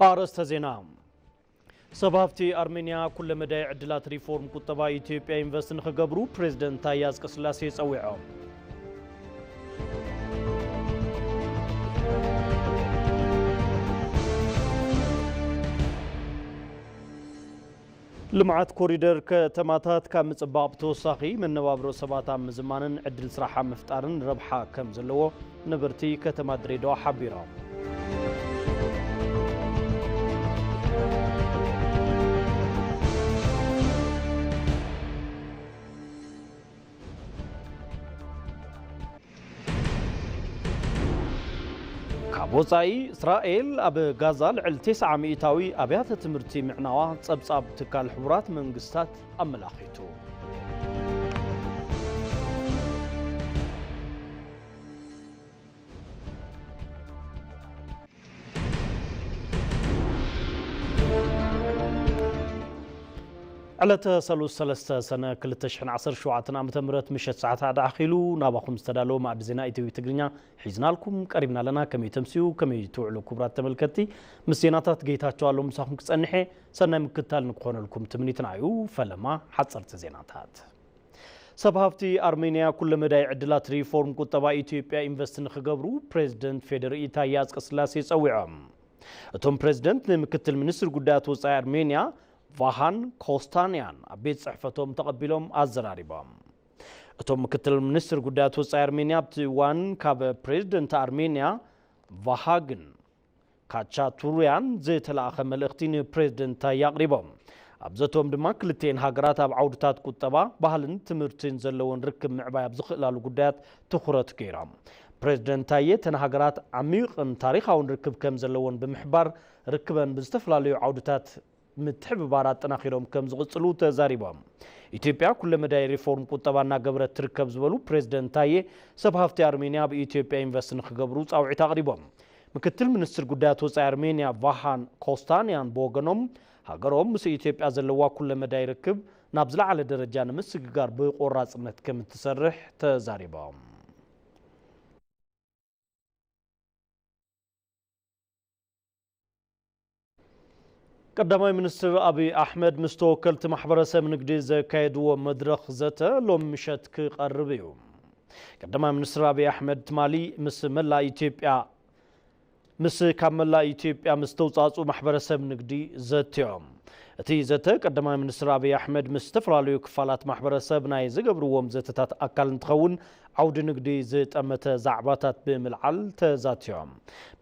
ኣርእስተ ዜና። ሰብ ሃፍቲ ኣርሜንያ ኩለመዳይ ዕድላት ሪፎርም ቁጠባ ኢትዮጵያ ኢንቨስት ንኽገብሩ ፕሬዝደንት ታዬ ኣጽቀስላሴ ጸዊዖም። ልምዓት ኮሪደር ከተማታት ካብ ምጽባቕ ብተወሳኺ መነባብሮ ሰባት ኣብ ምዝማንን ዕድል ስራሕ ኣብ ምፍጣርን ረብሓ ከም ዘለዎ ነበርቲ ከተማ ድሬዳዋ ሓቢሮም። ካብ ወጻኢ፣ እስራኤል ኣብ ጋዛ ልዕሊ ተስዓ ሚእታዊ ኣብያተ ትምህርቲ ምዕናዋ ጸብጻብ ትካል ሕቡራት መንግስታት ኣመላኺቱ። ዕለተ ሰሉስ ሰለስተ ሰነ ክልተ ሽሕን ዓሰርተ ሸውዓተን ዓመተ ምህረት ምሸት ሰዓት ሓደ ኣኺሉ ናባኹም ዝተዳለወ ማዕዲ ዜና ኢቲቪ ትግርኛ ሒዝናልኩም ቀሪብና ኣለና። ከመይ ተምስዩ፣ ከመይ ትውዕሉ ክቡራት ተመልከትቲ? ምስ ዜናታት ጌታቸው ኣለሙ ምሳኹም ክጸንሕ እየ። ሰናይ ምክትታል ንክኾነልኩም ትምኒትና እዩ። ፈለማ ሓጸርቲ ዜናታት። ሰብ ሃፍቲ ኣርሜንያ ኩለመዳይ ዕድላት ሪፎርም ቁጠባ ኢትዮጵያ ኢንቨስት ንክገብሩ ፕሬዝደንት ፌዴሪኢ ታዬ ኣጽቀስላሴ ጸዊዖም። እቶም ፕሬዝደንት ንምክትል ሚኒስትር ጉዳያት ወጻኢ ኣርሜንያ ቫሃን ኮስታንያን ኣብ ቤት ጽሕፈቶም ተቐቢሎም ኣዘራሪቦም። እቶም ምክትል ሚኒስትር ጉዳያት ወጻኢ ኣርሜንያ ኣብቲ እዋን ካብ ፕሬዝደንት ኣርሜንያ ቫሃግን ካቻቱርያን ዝተላእኸ መልእኽቲ ንፕሬዝደንት ታዬ ኣቕሪቦም። ኣብ ዘተኦም ድማ ክልቲኤን ሃገራት ኣብ ዓውድታት ቁጠባ፣ ባህልን ትምህርትን ዘለወን ርክብ ምዕባይ ኣብ ዝኽእላሉ ጉዳያት ትኹረት ገይሮም። ፕሬዝደንት ታዬ እተን ሃገራት ዓሚቕን ታሪኻውን ርክብ ከም ዘለወን ብምሕባር፣ ርክበን ብዝተፈላለዩ ዓውድታት ምትሕብባር ኣጠናኺሮም ከም ዝቕጽሉ ተዛሪቦም። ኢትዮጵያ ኩለመዳይ ሪፎርም ቁጠባ እናገበረት ትርከብ ዝበሉ ፕሬዝደንት ታዬ፣ ሰብ ሃፍቲ ኣርሜንያ ኣብ ኢትዮጵያ ኢንቨስት ንክገብሩ ጻውዒት ኣቕሪቦም። ምክትል ሚኒስትር ጉዳያት ወጻኢ ኣርሜንያ ቫሃን ኮስታንያን ብወገኖም፣ ሃገሮም ምስ ኢትዮጵያ ዘለዋ ኩለመዳይ ርክብ ናብ ዝለዓለ ደረጃ ንምስግጋር ብቆራጽነት ከም እትሰርሕ ተዛሪቦም። ቀዳማይ ሚኒስትር ኣብይ ኣሕመድ ምስ ተወከልቲ ማሕበረሰብ ንግዲ ዘካየድዎ መድረኽ ዘተ ሎሚ ምሸት ክቐርብ እዩ። ቀዳማይ ሚኒስትር ኣብይ ኣሕመድ ትማሊ ምስ መላእ ኢትዮጵያ፣ ምስ ካብ መላእ ኢትዮጵያ ምስ ተውጻጹ ማሕበረሰብ ንግዲ ዘትዮም። እቲ ዘተ ቀዳማይ ሚኒስትር ኣብይ ኣሕመድ ምስ ዝተፈላለዩ ክፋላት ማሕበረሰብ ናይ ዝገብርዎም ዘተታት ኣካል እንትኸውን፣ ዓውዲ ንግዲ ዝጠመተ ዛዕባታት ብምልዓል ተዛትዮም።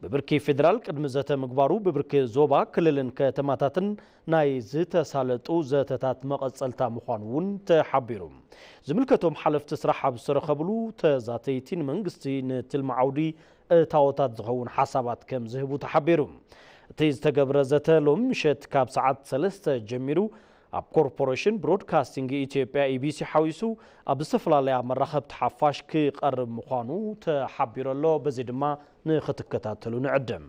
ብብርኪ ፌዴራል ቅድሚ ዘተ ምግባሩ፣ ብብርኪ ዞባ፣ ክልልን ከተማታትን ናይ ዝተሳለጡ ዘተታት መቐጸልታ ምዃኑ እውን ተሓቢሩ። ዝምልከቶም ሓለፍቲ ስራሕ ኣብ ዝተረኸብሉ፣ ተዛተይቲ ንመንግስቲ ንትልሚ ዓውዲ እታዎታት ዝኸውን ሓሳባት ከም ዝህቡ ተሓቢሩ። እቲ ዝተገብረ ዘተ ሎሚ ምሸት ካብ ሰዓት ሰለስተ ጀሚሩ ኣብ ኮርፖሬሽን ብሮድካስቲንግ ኢትዮጵያ፣ ኢቢሲ፣ ሓዊሱ ኣብ ዝተፈላለያ መራኸብቲ ሓፋሽ ክቐርብ ምዃኑ ተሓቢሩ ኣሎ። በዚ ድማ ንኽትከታተሉ ንዕድም።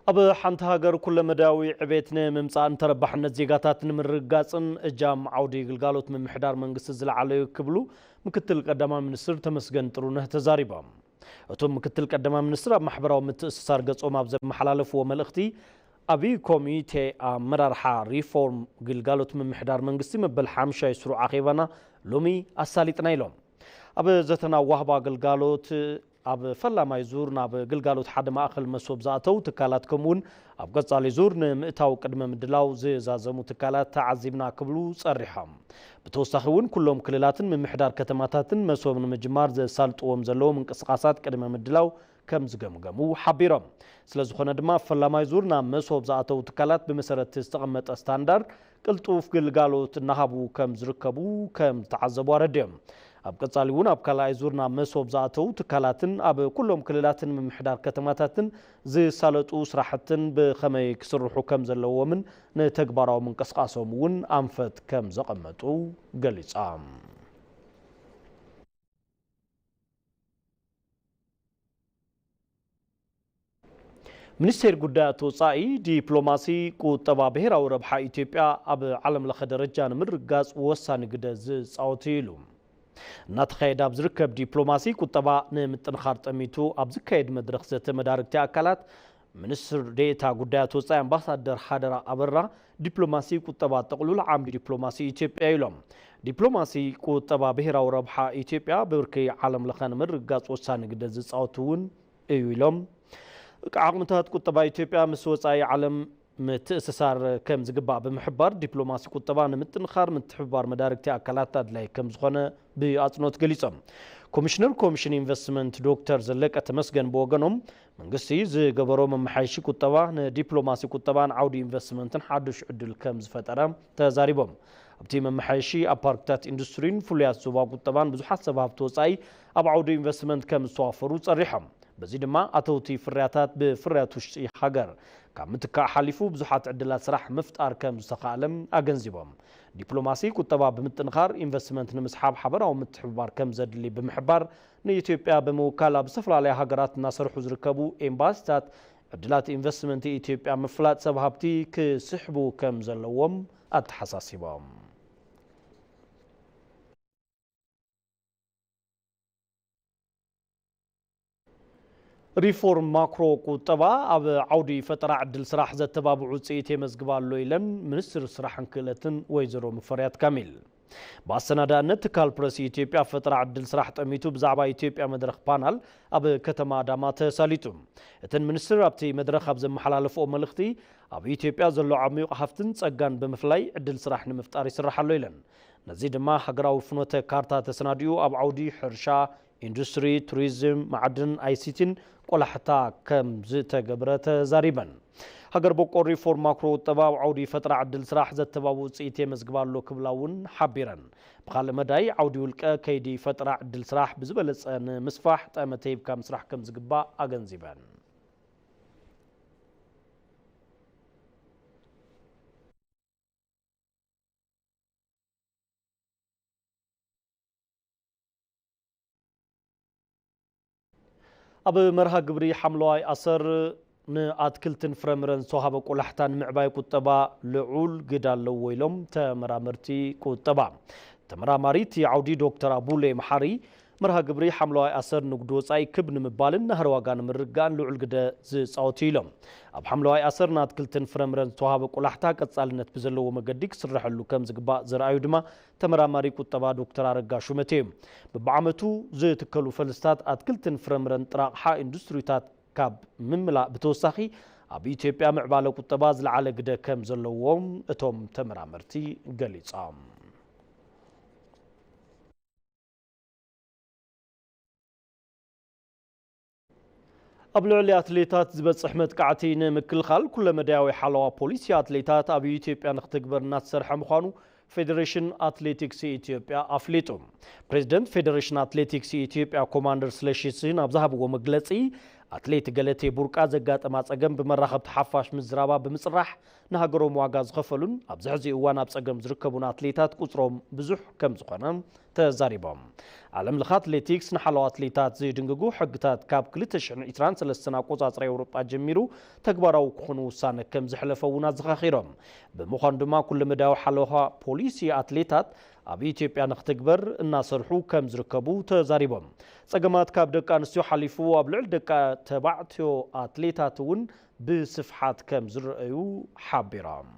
ኣብ ሓንቲ ሃገር ኩለመዳያዊ ዕቤት ንምምጻእን ተረባሕነት ዜጋታት ንምርግጋጽን እጃም ዓውዲ ግልጋሎት ምምሕዳር መንግስቲ ዝለዓለ እዩ ክብሉ ምክትል ቀዳማይ ሚኒስትር ተመስገን ጥሩነህ ተዛሪቦም። እቶም ምክትል ቀዳማይ ሚኒስትር ኣብ ማሕበራዊ ምትእስሳር ገጾም ኣብ ዘመሓላለፍዎ መልእኽቲ፣ ዓቢ ኮሚቴ ኣመራርሓ ሪፎርም ግልጋሎት ምምሕዳር መንግስቲ መበል ሓምሻይ ስሩዕ ኣኼባና ሎሚ ኣሳሊጥና ኢሎም። ኣብ ዘተና ዋህባ ኣገልጋሎት ኣብ ፈላማይ ዙር ናብ ግልጋሎት ሓደ ማእኸል መሶብ ዝኣተው ትካላት ከምኡውን ኣብ ቀጻሊ ዙር ንምእታው ቅድመ ምድላው ዝዛዘሙ ትካላት ተዓዚብና ክብሉ ጸሪሖም። ብተወሳኺ እውን ኩሎም ክልላትን ምምሕዳር ከተማታትን መሶብ ንምጅማር ዘሳልጥዎም ዘለዉ ምንቅስቓሳት ቅድመ ምድላው ከም ዝገምገሙ ሓቢሮም። ስለ ዝኾነ ድማ ኣብ ፈላማይ ዙር ናብ መሶብ ዝኣተዉ ትካላት ብመሰረት ዝተቐመጠ ስታንዳርድ ቅልጡፍ ግልጋሎት እናሃቡ ከም ዝርከቡ ከም ዝተዓዘቡ ኣረድዮም። ኣብ ቀጻሊ እውን ኣብ ካልኣይ ዙር ናብ መሶብ ዝኣተዉ ትካላትን ኣብ ኩሎም ክልላትን ምምሕዳር ከተማታትን ዝሳለጡ ስራሕትን ብኸመይ ክስርሑ ከም ዘለዎምን ንተግባራዊ ምንቅስቃሶም እውን ኣንፈት ከም ዘቐመጡ ገሊጻ። ሚኒስቴር ጉዳያት ወጻኢ፣ ዲፕሎማሲ፣ ቁጠባ፣ ብሄራዊ ረብሓ ኢትዮጵያ ኣብ ዓለም ለኸ ደረጃ ንምርግጋጽ ወሳኒ ግደ ዝጻወት እዩ ኢሉ። እናተኻየደ ኣብ ዝርከብ ዲፕሎማሲ ቁጠባ ንምጥንኻር ጠሚቱ ኣብ ዝካየድ መድረኽ ዘተ መዳርግቲ ኣካላት፣ ሚኒስትር ዴኤታ ጉዳያት ወጻኢ ኣምባሳደር ሓደራ ኣበራ፣ ዲፕሎማሲ ቁጠባ ጥቕሉል ዓምዲ ዲፕሎማሲ ኢትዮጵያ ኢሎም። ዲፕሎማሲ ቁጠባ ብሄራዊ ረብሓ ኢትዮጵያ ብብርኪ ዓለም ለኸ ንምርግጋጽ ወሳኒ ግደ ዝጻወት እውን እዩ ኢሎም። ዓቕምታት ቁጠባ ኢትዮጵያ ምስ ወጻኢ ዓለም ምትእስሳር ከም ዝግባእ ብምሕባር፣ ዲፕሎማሲ ቁጠባ ንምጥንኻር ምትሕብባር መዳርግቲ ኣካላት ኣድላይ ከም ዝኾነ ብኣጽንኦት ገሊጾም። ኮሚሽነር ኮሚሽን ኢንቨስትመንት ዶክተር ዘለቀ ተመስገን ብወገኖም፣ መንግስቲ ዝገበሮ መመሓየሺ ቁጠባ ንዲፕሎማሲ ቁጠባን ዓውዲ ኢንቨስትመንትን ሓዱሽ ዕድል ከም ዝፈጠረ ተዛሪቦም። ኣብቲ መመሓየሺ ኣብ ፓርክታት ኢንዱስትሪን ፍሉያት ዞባ ቁጠባን ብዙሓት ሰብ ሃብቲ ወጻኢ ኣብ ዓውዲ ኢንቨስትመንት ከም ዝተዋፈሩ ጸሪሖም። በዚ ድማ ኣተውቲ ፍርያታት ብፍርያት ውሽጢ ሃገር ካብ ምትካእ ሓሊፉ ብዙሓት ዕድላት ስራሕ ምፍጣር ከም ዝተኻእለም ኣገንዚቦም። ዲፕሎማሲ ቁጠባ ብምጥንኻር ኢንቨስትመንት ንምስሓብ ሓበራዊ ምትሕብባር ከም ዘድሊ ብምሕባር፣ ንኢትዮጵያ ብምውካል ኣብ ዝተፈላለያ ሃገራት እናሰርሑ ዝርከቡ ኤምባሲታት ዕድላት ኢንቨስትመንት ኢትዮጵያ ምፍላጥ ሰብ ሃብቲ ክስሕቡ ከም ዘለዎም ኣተሓሳሲቦም። ሪፎርም ማክሮ ቁጠባ ኣብ ዓውዲ ፈጠራ ዕድል ስራሕ ዘተባብዕ ውፅኢት የመዝግብ ኣሎ ኢለን ሚኒስትር ስራሕን ክእለትን ወይዘሮ ሙፈሪያት ካሚል። ብኣሰናዳእነት ትካል ፕረስ ኢትዮጵያ ፈጠራ ዕድል ስራሕ ጠሚቱ ብዛዕባ ኢትዮጵያ መድረኽ ፓናል ኣብ ከተማ ኣዳማ ተሳሊጡ። እተን ሚኒስትር ኣብቲ መድረኽ ኣብ ዘመሓላለፍኦ መልእኽቲ፣ ኣብ ኢትዮጵያ ዘሎ ዓሚቕ ሃፍትን ጸጋን ብምፍላይ ዕድል ስራሕ ንምፍጣር ይስራሕ ኣሎ ኢለን። ነዚ ድማ ሃገራዊ ፍኖተ ካርታ ተሰናዲኡ ኣብ ዓውዲ ሕርሻ፣ ኢንዱስትሪ፣ ቱሪዝም፣ ማዕድን፣ ኣይሲቲን ቆላሕታ ከም ዝተገብረ ተዛሪበን። ሃገር በቆል ሪፎርም ማክሮ ቁጠባ ኣብ ዓውዲ ፈጠራ ዕድል ስራሕ ዘተባብዕ ውፅኢት የመዝግብ ኣሎ ክብላ እውን ሓቢረን። ብኻልእ መዳይ ዓውዲ ውልቀ ከይዲ ፈጠራ ዕድል ስራሕ ብዝበለፀ ንምስፋሕ ጠመተ ሂብካ ምስራሕ ከም ዝግባእ ኣገንዚበን። ኣብ መርሃ ግብሪ ሓምለዋይ ኣሰር ንኣትክልትን ፍረምረን ዝተዋሃበ ቆላሕታ ንምዕባይ ቁጠባ ልዑል ግደ ኣለዎ ኢሎም ተመራመርቲ ቁጠባ። ተመራማሪ እቲ ዓውዲ ዶክተር ኣቡሌ መሓሪ፣ መርሃ ግብሪ ሓምለዋይ ኣሰር ንግዲ ወጻኢ ክብ ንምባልን ናህሪ ዋጋ ንምርግጋእን ልዑል ግደ ዝጻወት እዩ ኢሎም። ኣብ ሓምለዋይ ኣሰር ንኣትክልትን ፍረምረን ዝተዋሃበ ቆላሕታ ቀጻልነት ብዘለዎ መገዲ ክስረሐሉ ከም ዝግባእ ዘርኣዩ ድማ ተመራማሪ ቁጠባ ዶክተር ኣረጋ ሹመቴ እዩ። በብዓመቱ ዝትከሉ ፈልስታት ኣትክልትን ፍረምረን ጥረ ኣቕሓ ኢንዱስትሪታት ካብ ምምላእ ብተወሳኺ ኣብ ኢትዮጵያ ምዕባለ ቁጠባ ዝለዓለ ግደ ከም ዘለዎም እቶም ተመራመርቲ ገሊጾም። ኣብ ልዕሊ ኣትሌታት ዝበጽሕ መጥቃዕቲ ንምክልኻል ኩለመዳያዊ ሓለዋ ፖሊሲ ኣትሌታት ኣብ ኢትዮጵያ ንክትግበር እናተሰርሐ ምዃኑ ፌዴሬሽን ኣትሌቲክስ ኢትዮጵያ ኣፍሊጡ። ፕሬዚደንት ፌዴሬሽን ኣትሌቲክስ ኢትዮጵያ ኮማንደር ስለሺ ስህን ኣብ ዝሃብዎ መግለጺ፣ ኣትሌት ገለቴ ቡርቃ ዘጋጠማ ጸገም ብመራኸብቲ ሓፋሽ ምዝራባ ብምጽራሕ ንሃገሮም ዋጋ ዝኸፈሉን ኣብዚ ሕዚ እዋን ኣብ ጸገም ዝርከቡን ኣትሌታት ቁጽሮም ብዙሕ ከም ዝኾነ ተዛሪቦም። ዓለም ለኸ ኣትሌቲክስ ንሓለዋ ኣትሌታት ዝድንግጉ ሕግታት ካብ ክልተ ሽሕን ዕስራን ሰለስተን ኣቆጻጽራ ኤውሮጳ ጀሚሩ ተግባራዊ ክኾኑ ውሳነ ከም ዘሕለፈ እውን ኣዘኻኺሮም። ብምዃኑ ድማ ኩለመዳያዊ ሓለዋ ፖሊሲ ኣትሌታት ኣብ ኢትዮጵያ ንክትግበር እናሰርሑ ከም ዝርከቡ ተዛሪቦም። ጸገማት ካብ ደቂ ኣንስትዮ ሓሊፉ ኣብ ልዕሊ ደቂ ተባዕትዮ ኣትሌታት እውን ብስፍሓት ከም ዝረኣዩ ሓቢሮም።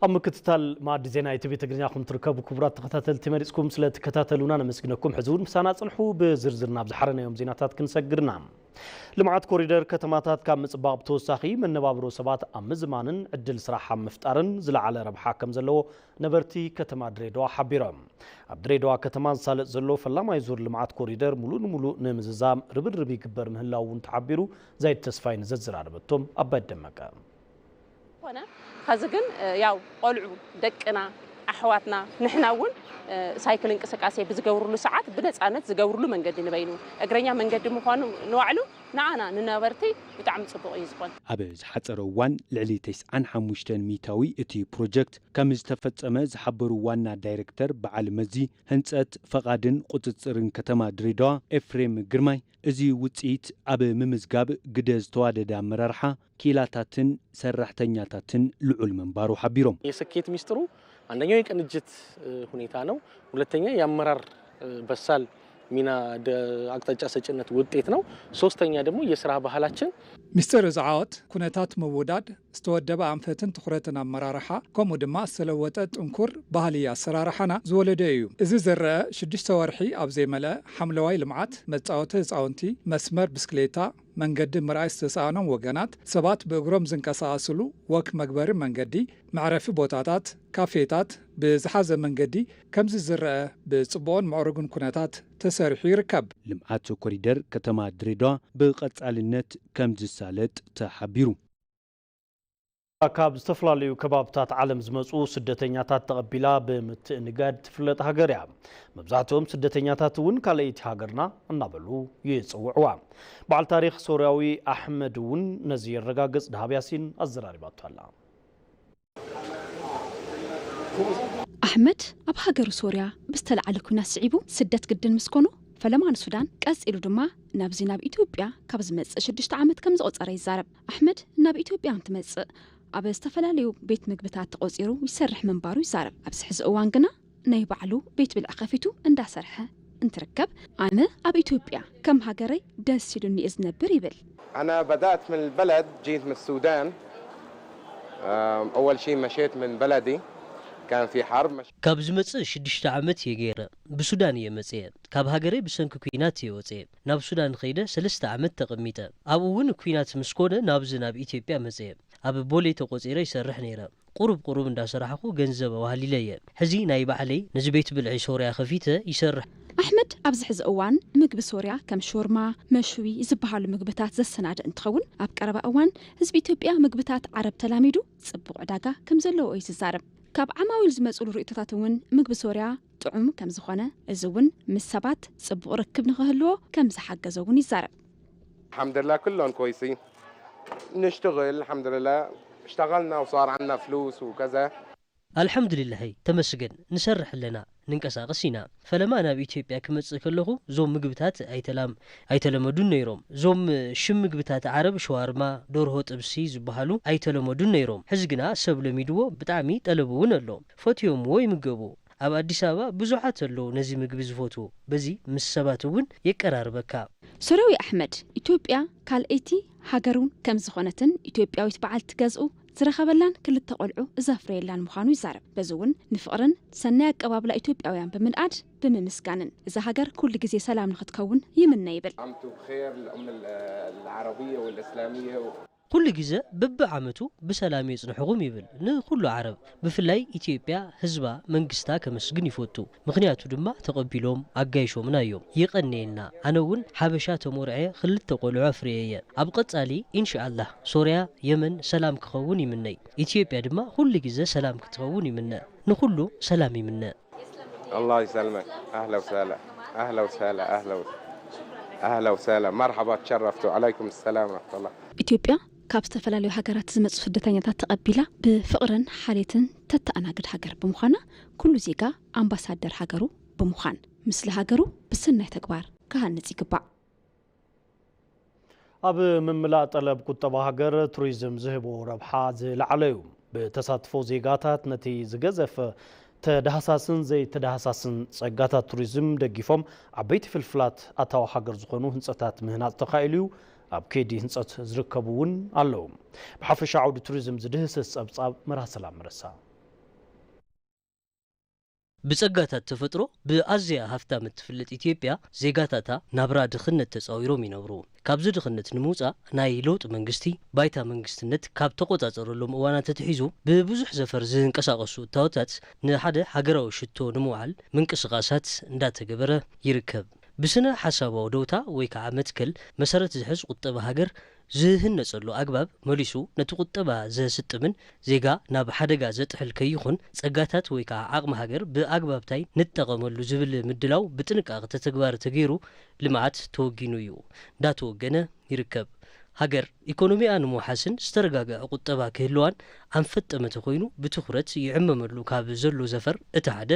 ኣብ ምክትታል መኣዲ ዜና ኢቲቪ ትግርኛ ኹም ትርከቡ ክቡራት ተኸታተልቲ፣ መሪጽኩም ስለ ትከታተሉና ነመስግነኩም። ሕዚ እውን ምሳና ጽንሑ። ብዝርዝር ናብ ዝሓረናዮም ዜናታት ክንሰግርና። ልምዓት ኮሪደር ከተማታት ካብ ምጽባቕ ብተወሳኺ መነባብሮ ሰባት ኣብ ምዝማንን ዕድል ስራሕ ኣብ ምፍጣርን ዝለዓለ ረብሓ ከም ዘለዎ ነበርቲ ከተማ ድሬዳዋ ሓቢሮም። ኣብ ድሬዳዋ ከተማ ዝሳለጥ ዘሎ ፈላማይ ዙር ልምዓት ኮሪደር ሙሉእ ንሙሉእ ንምዝዛም ርብርብ ይግበር ምህላው እውን ተሓቢሩ። ዛይድ ተስፋይ ንዘዘራረበቶም ኣባይ ደመቀ። ኮነ ኸዚ ግን ያው ቆልዑ ደቅና ኣሕዋትና ንሕና እውን ሳይክል እንቅስቃሴ ብዝገብርሉ ሰዓት ብነፃነት ዝገብርሉ መንገዲ ንበይኑ እግረኛ መንገዲ ምዃኑ ንባዕሉ ንዓና ንነበርቲ ብጣዕሚ ፅቡቕ እዩ ዝኾን። ኣብ ዝሓፀረ እዋን ልዕሊ ተስዓን ሓሙሽተን ሚታዊ እቲ ፕሮጀክት ከም ዝተፈፀመ ዝሓበሩ ዋና ዳይሬክተር በዓል መዚ ህንፀት ፈቓድን ቁፅፅርን ከተማ ድሬዳዋ ኤፍሬም ግርማይ፣ እዚ ውፅኢት ኣብ ምምዝጋብ ግደ ዝተዋደደ ኣመራርሓ፣ ክኢላታትን ሰራሕተኛታትን ልዑል ምንባሩ ሓቢሮም። የስኬት ሚስጥሩ አንደኛው የቅንጅት ሁኔታ ነው። ሁለተኛ የአመራር በሳል ሚና አቅጣጫ ሰጭነት ውጤት ነው። ሶስተኛ ደግሞ የስራ ባህላችን። ሚስጥር እዚ ዓወት ኩነታት ምውዳድ፣ ዝተወደበ ኣንፈትን ትኹረትን ኣመራርሓ፣ ከምኡ ድማ ዝተለወጠ ጥንኩር ባህሊ ኣሰራርሓና ዝወለደ እዩ። እዚ ዝረአ ሽዱሽተ ወርሒ ኣብ ዘይመልአ ሓምለዋይ ልምዓት፣ መጻወቲ ህፃውንቲ፣ መስመር ብስክሌታ፣ መንገዲ ምርኣይ ዝተሰኣኖም ወገናት፣ ሰባት ብእግሮም ዝንቀሳቐስሉ ወክ መግበሪ መንገዲ፣ መዕረፊ ቦታታት፣ ካፌታት ብዝሓዘ መንገዲ ከምዚ ዝረአ ብፅቡቕን ምዕሩግን ኩነታት ተሰሪሑ ይርከብ። ልምዓት ኮሪደር ከተማ ድሬዳዋ ብቐፃልነት ከም ዝሳለጥ ተሓቢሩ። ካብ ዝተፈላለዩ ከባብታት ዓለም ዝመፁ ስደተኛታት ተቐቢላ ብምትእንጋድ ትፍለጥ ሃገር እያ። መብዛሕትኦም ስደተኛታት እውን ካልኣይቲ ሃገርና እናበሉ ይፅውዕዋ። በዓል ታሪኽ ሶርያዊ ኣሕመድ እውን ነዚ የረጋግፅ። ደሃብ ያሲን ኣዘራሪባቶ ኣላ። ኣሕመድ ኣብ ሃገሩ ሶርያ ብዝተለዓለ ኲናት ስዒቡ ስደት ግድን ምስ ኮኖ፣ ፈለማ ንሱዳን ቀጺሉ ድማ ናብዚ ናብ ኢትዮጵያ ካብ ዝመጽእ ሽዱሽተ ዓመት ከም ዘቑጸረ ይዛረብ። ኣሕመድ ናብ ኢትዮጵያ እንትመጽእ ኣብ ዝተፈላለዩ ቤት ምግብታት ተቖጺሩ ይሰርሕ ምንባሩ ይዛረብ። ኣብዚ ሕዚ እዋን ግና ናይ ባዕሉ ቤት ብልዒ ከፊቱ እንዳሰርሐ እንትርከብ፣ ኣነ ኣብ ኢትዮጵያ ከም ሃገረይ ደስ ኢሉኒ እየ ዝነብር ይብል። أنا بدأت من البلد، جيت من السودان. آم، أول شي مشيت من بلدي، كان في حرب. مش- ካብ ዝመጽእ ሽዱሽተ ዓመት እየ ገይረ። ብሱዳን እየ መጽየ። ካብ ሃገረይ ብሰንኪ ኲናት እየ ወጽየ። ናብ ሱዳን ኸይደ ሰለስተ ዓመት ተቐሚጠ። ኣብኡ እውን ኲናት ምስ ኮነ ናብዚ ናብ ኢትዮጵያ መጽየ። ኣብ ቦሌ ተቖጺረ ይሰርሕ ነይረ። ቁሩብ ቁሩብ እንዳሰራሕኹ ገንዘብ ኣዋህሊለ እየ። ሕዚ ናይ ባዕለይ ነዚ ቤት ብልዒ ሶርያ ከፊተ ይሰርሕ። ኣሕመድ ኣብዚ ሕዚ እዋን ምግቢ ሶርያ ከም ሾርማ፣ መሽዊ ዝበሃሉ ምግብታት ዘሰናድእ እንትኸውን፣ ኣብ ቀረባ እዋን ህዝቢ ኢትዮጵያ ምግብታት ዓረብ ተላሚዱ ጽቡቕ ዕዳጋ ከም ዘለዎ እዩ ዝዛረብ። ካብ ዓማዊል ዝመጽሉ ርእይቶታት እውን ምግቢ ሶርያ ጥዑም ከም ዝኾነ፣ እዚ እውን ምስ ሰባት ጽቡቕ ርክብ ንኽህልዎ ከም ዝሓገዞ እውን ይዛረብ። الحمد لله كلهم كويسين. نشتغل الحمد لله، اشتغلنا وصار عنا فلوس وكذا. ኣልሐምዱሊላሂ ተመስገን ንሰርሕ ኣለና፣ ንንቀሳቐስ ኢና። ፈለማ ናብ ኢትዮጵያ ክመጽእ ከለኹ ዞም ምግብታት ኣይተላም ኣይተለመዱን ነይሮም። ዞም ሽም ምግብታት ዓረብ ሸዋርማ፣ ዶርሆ ጥብሲ ዝበሃሉ ኣይተለመዱን ነይሮም። ሕዚ ግና ሰብ ለሚድዎ ብጣዕሚ ጠለብ እውን ኣሎ። ፈትዮምዎ ይምገቡ። ኣብ ኣዲስ ኣበባ ብዙሓት ኣለዉ ነዚ ምግቢ ዝፈትዉ። በዚ ምስ ሰባት እውን የቀራርበካ። ሶርያዊ ኣሕመድ፣ ኢትዮጵያ ካልኣይቲ ሃገሩ ከም ዝኾነትን ኢትዮጵያዊት በዓልቲ ገዝኡ ዝረኸበላን ክልተ ቆልዑ ዘፍረየላን ምዃኑ ይዛረብ። በዚ እውን ንፍቕርን ሰናይ ኣቀባብላ ኢትዮጵያውያን ብምንኣድ ብምምስጋንን እዛ ሃገር ኩሉ ግዜ ሰላም ንኽትከውን ይምነ ይብል። عمته بخير، الأمة العربية والإسلامية. ኩሉ ግዘ በብዓመቱ ብሰላም የጽንሕኹም ይብል ንኹሉ ዓረብ። ብፍላይ ኢትዮጵያ ህዝባ መንግስታ ከመስግን ይፈቱ። ምኽንያቱ ድማ ተቐቢሎም ኣጋይሾምና እዮም። የቐንየልና። ኣነ እውን ሓበሻ ተሞርዐ ክልተ ቆልዑ ኣፍርየ እየ። ኣብ ቐጻሊ ኢንሻኣላህ ሶርያ፣ የመን ሰላም ክኸውን ይምነይ። ኢትዮጵያ ድማ ኩሉ ግዘ ሰላም ክትኸውን ይምነ። ንኹሉ ሰላም ይምነ። الله يسلمك. أهلا وسهلا. أهلا وسهلا. أهلا وسهلا. أهلا وسهلا. مرحبا، تشرفتوا. عليكم السلام ورحمة الله. ኢትዮጵያ ካብ ዝተፈላለዩ ሃገራት ዝመፁ ስደተኛታት ተቐቢላ ብፍቕርን ሓልየትን ተተኣናግድ ሃገር ብምዃና ኩሉ ዜጋ ኣምባሳደር ሃገሩ ብምዃን ምስሊ ሃገሩ ብሰናይ ተግባር ክሃንፅ ይግባእ። ኣብ ምምላእ ጠለብ ቁጠባ ሃገር ቱሪዝም ዝህቦ ረብሓ ዝለዓለ እዩ። ብተሳትፎ ዜጋታት ነቲ ዝገዘፈ ተዳህሳስን ዘይተዳህሳስን ጸጋታት ቱሪዝም ደጊፎም ዓበይቲ ፍልፍላት ኣታዊ ሃገር ዝኾኑ ህንጸታት ምህናጽ ተኻኢሉ እዩ። ኣብ ከይዲ ህንጸት ዝርከቡ እውን ኣለዉ። ብሓፈሻ ዓውዲ ቱሪዝም ዝድህስስ ጸብጻብ መርሃ ሰላም መረሳ። ብጸጋታት ተፈጥሮ ብኣዝያ ሃፍታም እትፍለጥ ኢትዮጵያ፣ ዜጋታታ ናብራ ድኽነት ተጻዊሮም ይነብሩ። ካብዚ ድኽነት ንምውጻእ ናይ ለውጢ መንግስቲ፣ ባይታ መንግስትነት ካብ ተቆጻጸረሎም እዋናት ኣትሒዙ ብብዙሕ ዘፈር ዝንቀሳቐሱ እታወታት ንሓደ ሃገራዊ ሽቶ ንምውዓል ምንቅስቓሳት እንዳተገበረ ይርከብ። ብስነ ሓሳባዊ ደውታ ወይ ከዓ መትከል መሰረት ዝሕዝ ቁጠባ ሃገር ዝህነጸሉ ኣግባብ መሊሱ ነቲ ቁጠባ ዘስጥምን ዜጋ ናብ ሓደጋ ዘጥሕል ከይኹን ጸጋታት ወይ ከዓ ዓቕሚ ሃገር ብኣግባብታይ ንጠቐመሉ ዝብል ምድላው ብጥንቃቐ ተተግባር ተገይሩ ልምዓት ተወጊኑ እዩ። እንዳተወገነ ይርከብ። ሃገር ኢኮኖሚኣ ንምውሓስን ዝተረጋገዐ ቁጠባ ክህልዋን ኣንፈት ጠመተ ኮይኑ ብትኹረት ይዕመመሉ ካብ ዘሎ ዘፈር እቲ ሓደ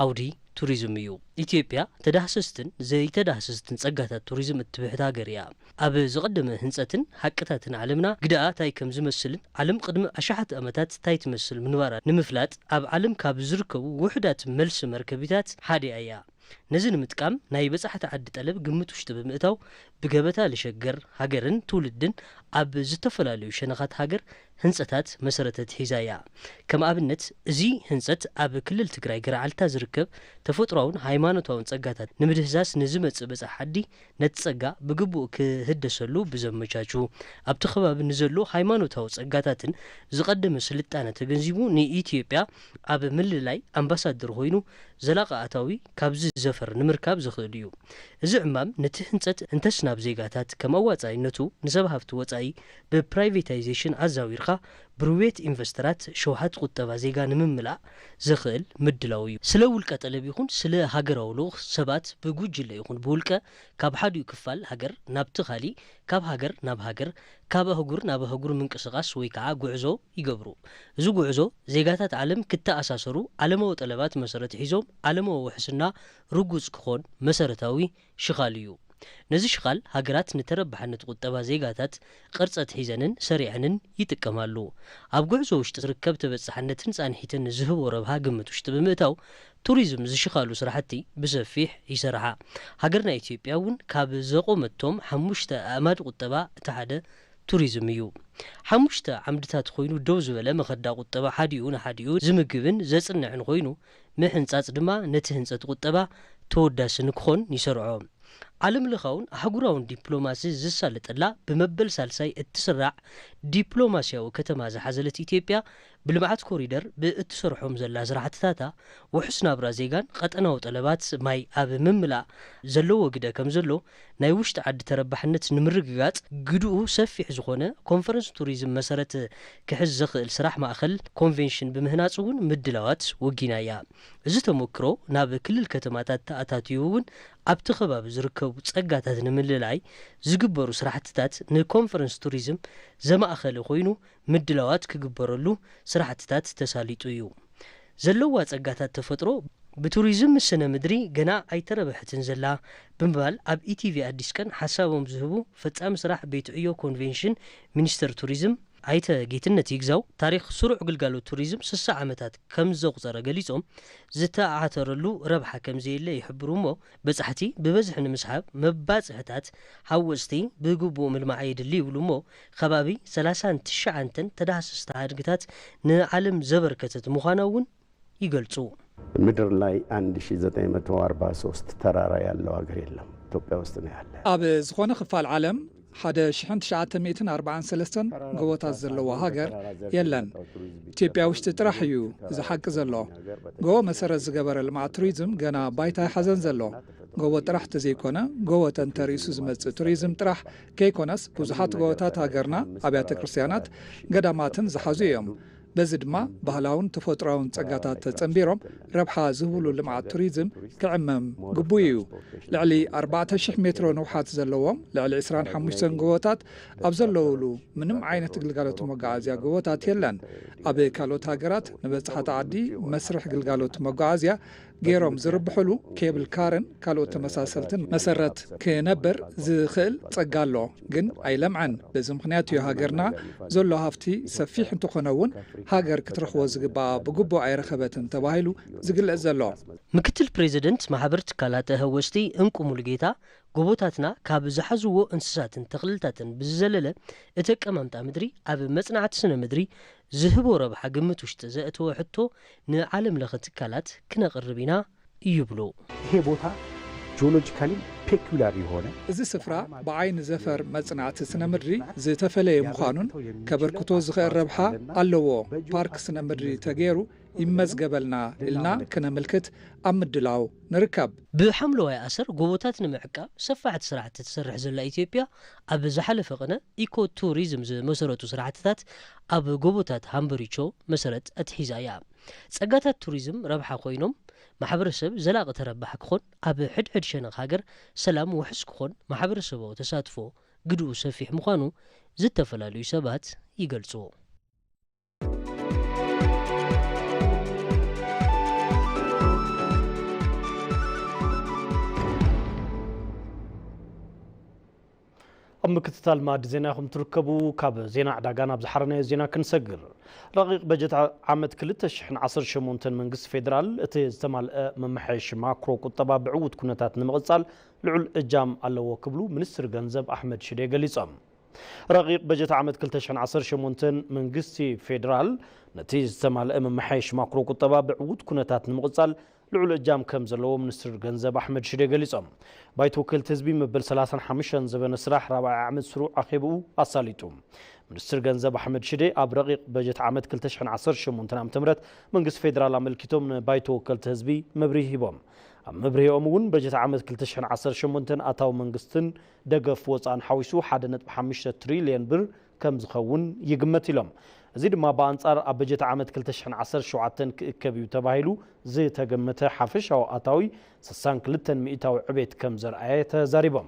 ዓውዲ ቱሪዝም እዩ። ኢትዮጵያ ተዳህሰስትን ዘይተዳህሰስትን ጸጋታት ቱሪዝም እትብሕት ሃገር እያ። ኣብ ዝቐደመ ህንጸትን ሓቅታትን ዓለምና ግደኣ ታይ ከም ዝመስልን ዓለም ቅድሚ ኣሽሓት ዓመታት ታይ ትመስል ምንባራ ንምፍላጥ ኣብ ዓለም ካብ ዝርከቡ ውሑዳት መልሲ መርከቢታት ሓዲኣ እያ። ነዚ ንምጥቃም ናይ በጻሕቲ ዓዲ ጠለብ ግምት ውሽጢ ብምእታው ብገበታ ልሸገር ሃገርን ትውልድን ኣብ ዝተፈላለዩ ሸነኻት ሃገር ህንጸታት መሰረተ ትሒዛ እያ። ከም ኣብነት እዚ ህንጸት ኣብ ክልል ትግራይ ገረዓልታ ዝርከብ ተፈጥሮኣውን ሃይማኖታውን ጸጋታት ንምድህሳስ ንዝመጽእ በጻሒ ዓዲ ነቲ ጸጋ ብግቡእ ክህደሰሉ ብዘመቻቹ ኣብቲ ከባቢ ንዘሎ ሃይማኖታዊ ጸጋታትን ዝቐደመ ስልጣነ ተገንዚቡ ንኢትዮጵያ ኣብ ምልላይ ኣምባሳደር ኮይኑ ዘላቒ ኣታዊ ካብዚ ዘፈር ንምርካብ ዝኽእል እዩ። እዚ ዕማም ነቲ ህንጸት እንተስ ናብ ዜጋታት ከም ኣዋጻኢነቱ ንሰብ ሃፍቲ ወጻኢ ብፕራይቬታይዜሽን ኣዛዊርካ ብርዌት ኢንቨስተራት ሸውሃት ቁጠባ ዜጋ ንምምላእ ዘኽእል ምድላው እዩ። ስለ ውልቀ ጠለብ ይኹን ስለ ሃገራዊ ልኡኽ ሰባት ብጉጅለ ይኹን ብውልቀ ካብ ሓዲኡ ክፋል ሃገር ናብቲ ካሊእ፣ ካብ ሃገር ናብ ሃገር፣ ካብ ኣህጉር ናብ ኣህጉር ምንቅስቓስ ወይ ከዓ ጉዕዞ ይገብሩ። እዚ ጉዕዞ ዜጋታት ዓለም ክተኣሳሰሩ ዓለማዊ ጠለባት መሰረት ሒዞም ዓለማዊ ውሕስና ርጉጽ ክኾን መሰረታዊ ሽኻል እዩ። ነዚ ሽኻል ሃገራት ንተረባሕነት ቁጠባ ዜጋታት ቅርጸት ሒዘንን ሰሪዐንን ይጥቀማሉ። ኣብ ጉዕዞ ውሽጢ ዝርከብ ተበጻሕነትን ጻንሒትን ዝህቦ ረብሃ ግምት ውሽጢ ብምእታው ቱሪዝም ዝሽኻሉ ስራሕቲ ብሰፊሕ ይሰርሓ። ሃገርና ኢትዮጵያ እውን ካብ ዘቆመቶም ሓሙሽተ ኣእማድ ቁጠባ እቲ ሓደ ቱሪዝም እዩ። ሓሙሽተ ዓምድታት ኮይኑ ደው ዝበለ መኸዳ ቁጠባ ሓዲኡ ንሓዲኡ ዝምግብን ዘጽንዕን ኮይኑ ምሕንጻጽ ድማ ነቲ ህንጸት ቁጠባ ተወዳሲ ንክኾን ይሰርዖ። ዓለም ለኻውን ኣህጉራውን ዲፕሎማሲ ዝሳለጠላ ብመበል ሳልሳይ እትስራዕ ዲፕሎማሲያዊ ከተማ ዝሓዘለት ኢትዮጵያ ብልምዓት ኮሪደር ብእትሰርሖም ዘላ ስራሕትታታ ውሑስ ናብራ ዜጋን ቀጠናዊ ጠለባት ማይ ኣብ ምምላእ ዘለዎ ግደ ከም ዘሎ ናይ ውሽጢ ዓዲ ተረባሕነት ንምርግጋጽ ግድኡ ሰፊሕ ዝኾነ ኮንፈረንስ ቱሪዝም መሰረት ክሕዝ ዘኽእል ስራሕ ማእኸል ኮንቬንሽን ብምህናጽ እውን ምድላዋት ወጊና እያ። እዚ ተሞክሮ ናብ ክልል ከተማታት ተኣታትዩ እውን ኣብቲ ከባቢ ዝርከቡ ጸጋታት ንምልላይ ዝግበሩ ስራሕትታት ንኮንፈረንስ ቱሪዝም ዘማእኸለ ኮይኑ ምድላዋት ክግበረሉ ስራሕትታት ተሳሊጡ እዩ። ዘለዋ ጸጋታት ተፈጥሮ ብቱሪዝም ስነ ምድሪ ገና ኣይተረብሐትን ዘላ ብምባል ኣብ ኢቲቪ ኣዲስ ቀን ሓሳቦም ዝህቡ ፈጻሚ ስራሕ ቤት ዕዮ ኮንቬንሽን ሚኒስተር ቱሪዝም ኣይተ ጌትነት ይግዛው ታሪኽ ስሩዕ ግልጋሎት ቱሪዝም ስሳ ዓመታት ከም ዘቑጸረ ገሊጾም ዝተኣዓተረሉ ረብሓ ከም ዘየለ ይሕብሩ እሞ በጻሕቲ ብበዝሒ ንምስሓብ መባጽሕታት ሓወስቲ ብግቡእ ምልማዕ የድሊ ይብሉ እሞ ከባቢ ሰላሳን ትሽዓተን ተዳህሰስቲ ሓድግታት ንዓለም ዘበርከተት ምዃና እውን ይገልጹ። ምድር ላይ አንድ ሺህ ዘጠኝ መቶ አርባ ሶስት ተራራ ያለው ሀገር የለም፣ ኢትዮጵያ ውስጥ ነው ያለ። ኣብ ዝኾነ ክፋል ዓለም ሓደ ሽሕን ትሽዓተ ሚእትን ኣርባዓን ሰለስተን ጎቦታት ዘለዎ ሃገር የለን። ኢትዮጵያ ውሽጢ ጥራሕ እዩ እዚ ሓቂ ዘሎ። ጎቦ መሰረት ዝገበረ ልምዓት ቱሪዝም ገና ባይታ ይሓዘን ዘሎ። ጎቦ ጥራሕ ተዘይኮነ ጎቦ ተንተሪሱ ዝመጽእ ቱሪዝም ጥራሕ ከይኮነስ ብዙሓት ጎቦታት ሃገርና ኣብያተ ክርስቲያናት፣ ገዳማትን ዝሓዙ እዮም። በዚ ድማ ባህላውን ተፈጥሮኣውን ጸጋታት ተጸንቢሮም ረብሓ ዝህብሉ ልምዓት ቱሪዝም ክዕመም ግቡእ እዩ። ልዕሊ ኣርባዕተ ሽሕ ሜትሮ ንውሓት ዘለዎም ልዕሊ ዕስራን ሓሙሽተን ጎቦታት ኣብ ዘለውሉ ምንም ዓይነት ግልጋሎት መጓዓዝያ ጎቦታት የለን። ኣብ ካልኦት ሃገራት ንበጻሕቲ ዓዲ መስርሕ ግልጋሎት መጓዓዝያ ገይሮም ዝርብሕሉ ኬብል ካርን ካልኦት ተመሳሰልትን መሰረት ክነብር ዝኽእል ጸጋ ኣሎ፣ ግን ኣይለምዐን። በዚ ምኽንያት እዩ ሃገርና ዘሎ ሃፍቲ ሰፊሕ እንተኾነ እውን ሃገር ክትረኽቦ ዝግባኣ ብግቡእ ኣይረኸበትን ተባሂሉ ዝግለጽ ዘሎ። ምክትል ፕሬዚደንት ማሕበር ትካላት ተሃወስቲ እንቁ ሙሉጌታ ጎቦታትና ካብ ዝሓዝዎ እንስሳትን ተኽልታትን ብዝዘለለ፣ እቲ ኣቀማምጣ ምድሪ ኣብ መጽናዕቲ ስነ ምድሪ ዝህቦ ረብሓ ግምት ውሽጢ ዘእተወ ሕቶ ንዓለም ለኸ ትካላት ክነቕርብ ኢና ይብሉ። ይሄ ቦታ ጂኦሎጂካሊ ፔኩላር የሆነ እዚ ስፍራ ብዓይኒ ዘፈር መጽናዕቲ ስነ ምድሪ ዝተፈለየ ምዃኑን ከበርክቶ ዝኽእል ረብሓ ኣለዎ። ፓርክ ስነ ምድሪ ተገይሩ ይመዝገበልና ኢልና ክነምልክት ኣብ ምድላው ንርከብ። ብሓምለዋይ ኣሰር ጎቦታት ንምዕቃብ ሰፋሕቲ ስራሕቲ ትሰርሕ ዘላ ኢትዮጵያ፣ ኣብ ዝሓለፈ ቅነ ኢኮ ቱሪዝም ዝመሰረቱ ስራሕትታት ኣብ ጎቦታት ሃምበሪቾ መሰረት ኣትሒዛ እያ። ጸጋታት ቱሪዝም ረብሓ ኮይኖም፣ ማሕበረሰብ ዘላቒ ተረባሒ ክኾን፣ ኣብ ሕድሕድ ሸነኽ ሃገር ሰላም ውሑስ ክኾን፣ ማሕበረሰባዊ ተሳትፎ ግድኡ ሰፊሕ ምዃኑ ዝተፈላለዩ ሰባት ይገልጹ። ኣብ ምክትታል ማዕዲ ዜና ኢኹም ትርከቡ። ካብ ዜና ዕዳጋ ናብ ዝሓረናዮ ዜና ክንሰግር። ረቂቕ በጀት ዓመት ክልተ ሽሕን ዓሰርተ ሸሞንተን መንግስቲ ፌዴራል እቲ ዝተማልአ መመሓየሺ ማክሮ ቁጠባ ብዕዉት ኩነታት ንምቕጻል ልዑል እጃም ኣለዎ ክብሉ ሚኒስትር ገንዘብ ኣሕመድ ሽዴ ገሊጾም። ረቂቕ በጀት ዓመት ክልተ ሽሕን ዓሰርተ ሸሞንተን መንግስቲ ፌዴራል ነቲ ዝተማልአ መመሓየሺ ማክሮ ቁጠባ ብዕዉት ኩነታት ንምቕጻል ልዑል እጃም ከም ዘለዎ ሚኒስትር ገንዘብ ኣሕመድ ሽዴ ገሊጾም። ባይቶ ወከልቲ ህዝቢ መበል ሰላሳን ሓሙሽተን ዘበነ ስራሕ ራብዓይ ዓመት ስሩዕ ኣኼብኡ ኣሳሊጡ። ሚኒስትር ገንዘብ ኣሕመድ ሽዴ ኣብ ረቂቕ በጀት ዓመት ክልተ ሽሕን ዓሰርተ ሸሞንተን ዓመተ ምህረት መንግስቲ ፌዴራል ኣመልኪቶም ንባይቶ ወከልቲ ህዝቢ መብርሂ ሂቦም። ኣብ መብርሂኦም እውን በጀት ዓመት ክልተ ሽሕን ዓሰርተ ሸሞንተን ኣታዊ መንግስትን ደገፍ ወፃእን ሓዊሱ ሓደ ነጥቢ ሓሙሽተ ትሪልየን ብር ከም ዝኸውን ይግመት ኢሎም። እዚ ድማ ብኣንጻር ኣብ በጀት ዓመት ክልተ ሽሕን ዓሰርተ ሸውዓተን ክእከብ እዩ ተባሂሉ ዝተገመተ ሓፈሻዊ ኣታዊ ስሳን ክልተን ሚእታዊ ዕቤት ከም ዘርኣየ ተዛሪቦም።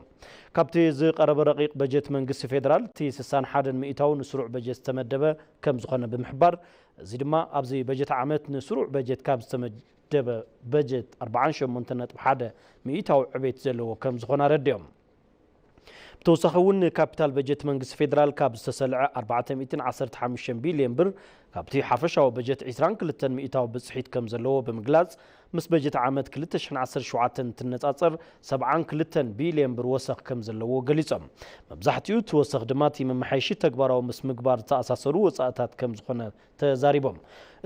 ካብቲ ዝቐረበ ረቂቕ በጀት መንግስቲ ፌዴራል እቲ ስሳን ሓደን ሚእታዊ ንስሩዕ በጀት ዝተመደበ ከም ዝኾነ ብምሕባር፣ እዚ ድማ ኣብዚ በጀት ዓመት ንስሩዕ በጀት ካብ ዝተመደበ በጀት ኣርባዓን ሸሞንተን ነጥቢ ሓደ ሚእታዊ ዕቤት ዘለዎ ከም ዝኾነ ኣረዲኦም። ብተወሳኺ እውን ንካፒታል በጀት መንግስቲ ፌዴራል ካብ ዝተሰልዐ ኣርባዕተ ሚእትን ዓሰርተ ሓሙሽተን ቢልዮን ብር ካብቲ ሓፈሻዊ በጀት ዒስራን ክልተን ሚእታዊ ብፅሒት ከም ዘለዎ ብምግላፅ፣ ምስ በጀት ዓመት ክልተ ሽሕን ዓሰርተ ሸውዓተን እንትነፃፀር ሰብዓን ክልተን ቢልዮን ብር ወሰኽ ከም ዘለዎ ገሊፆም። መብዛሕትኡ እቲ ወሰኽ ድማ እቲ መመሓየሺ ተግባራዊ ምስ ምግባር ዝተኣሳሰሩ ወፃእታት ከም ዝኾነ ተዛሪቦም።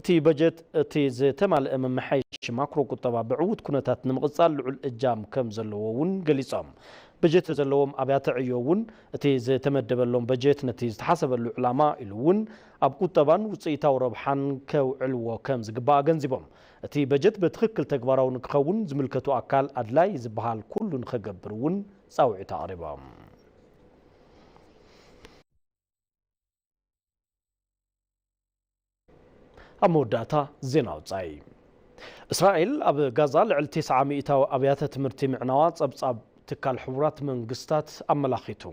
እቲ በጀት እቲ ዝተማልአ መመሓየሺ ማክሮ ቁጠባ ብዕዉት ኩነታት ንምቕፃል ልዑል እጃም ከም ዘለዎ እውን ገሊፆም። በጀት ዘለዎም ኣብያተ ዕዮ እውን እቲ ዝተመደበሎም በጀት ነቲ ዝተሓሰበሉ ዕላማ ኢሉ እውን ኣብ ቁጠባን ውፅኢታዊ ረብሓን ከውዕልዎ ከም ዝግባእ ኣገንዚቦም። እቲ በጀት ብትኽክል ተግባራዊ ንክኸውን ዝምልከቱ ኣካል ኣድላይ ዝበሃል ኩሉ ንኸገብር እውን ፃውዒት ኣቕሪቦም። ኣብ መወዳእታ ዜና ወጻኢ። እስራኤል ኣብ ጋዛ ልዕሊ ተስዓ ሚእታዊ ኣብያተ ትምህርቲ ምዕናዋ ጸብጻብ ትካል ሕቡራት መንግስታት ኣመላኺቱ።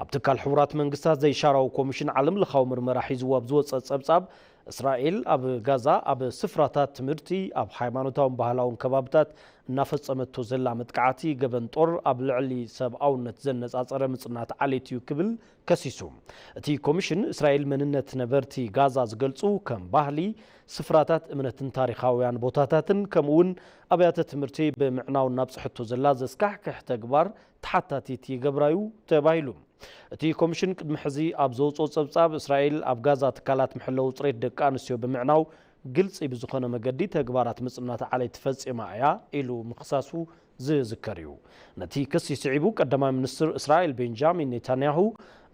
ኣብ ትካል ሕቡራት መንግስታት ዘይሻራዊ ኮሚሽን ዓለም ለኻዊ ምርመራ ሒዝዎ ኣብ ዝወጸ ጸብጻብ፣ እስራኤል ኣብ ጋዛ ኣብ ስፍራታት ትምህርቲ፣ ኣብ ሃይማኖታውን ባህላውን ከባብታት እናፈጸመቶ ዘላ መጥቃዕቲ ገበን ጦር ኣብ ልዕሊ ሰብኣውነት ዘነጻጸረ ምጽናት ዓሌት እዩ ክብል ከሲሱ። እቲ ኮሚሽን እስራኤል መንነት ነበርቲ ጋዛ ዝገልጹ ከም ባህሊ፣ ስፍራታት እምነትን ታሪኻውያን ቦታታትን ከምኡውን ኣብያተ ትምህርቲ ብምዕናው እናብጽሐቶ ዘላ ዘስካሕክሕ ተግባር ተሓታቲት ይገብራዩ ተባሂሉ። እቲ ኮሚሽን ቅድሚ ሕዚ ኣብ ዘውፅኦ ጸብጻብ እስራኤል ኣብ ጋዛ ትካላት መሐለዊ ጽሬት ደቂ ኣንስትዮ ብምዕናው ግልጺ ብዝኾነ መገዲ ተግባራት ምጽናት ዓሌት ፈጺማ እያ ኢሉ ምኽሳሱ ዝዝከር እዩ። ነቲ ክሲ ስዒቡ ቀዳማይ ሚኒስትር እስራኤል ቤንጃሚን ኔታንያሁ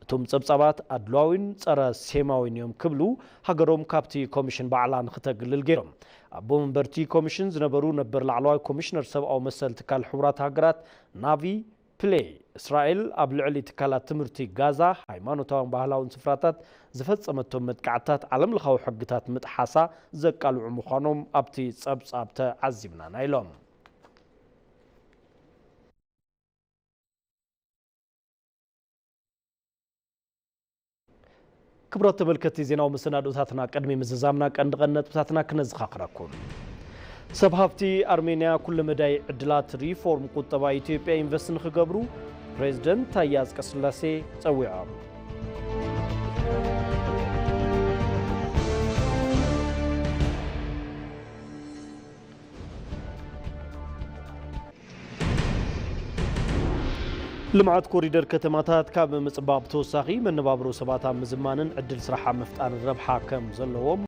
እቶም ጸብጻባት ኣድሏዊን ጸረ ሴማዊን እዮም ክብሉ ሃገሮም ካብቲ ኮሚሽን ባዕላ ንኽተግልል ገይሮም። ኣቦ መንበርቲ ኮሚሽን ዝነበሩ ነበር ላዕለዋይ ኮሚሽነር ሰብኣዊ መሰል ትካል ሕቡራት ሃገራት ናቪ ፕሌ እስራኤል ኣብ ልዕሊ ትካላት ትምህርቲ ጋዛ ሃይማኖታውን ባህላውን ስፍራታት ዝፈጸመቶም መጥቃዕትታት ዓለም ለኻዊ ሕግታት ምጥሓሳ ዘቃልዑ ምዃኖም ኣብቲ ጸብጻብ ተዓዚብናና ኢሎም። ክቡራት ተመልከትቲ ዜናዊ መሰናድኦታትና ቅድሚ ምዝዛምና ቀንዲ ቀንዲ ነጥብታትና ክነዘኻኽረኩም። ሰብ ሃፍቲ ኣርሜንያ ኩለመዳይ ዕድላት ሪፎርም ቁጠባ ኢትዮጵያ ኢንቨስት ንኽገብሩ ፕሬዝደንት ታየ ኣፅቀስላሴ ፀዊዖም። ልምዓት ኮሪደር ከተማታት ካብ ምጽባብ ተወሳኺ መነባብሮ ሰባት ኣብ ምዝማንን ዕድል ስራሕ ኣብ ምፍጣርን ረብሓ ከም ዘለዎም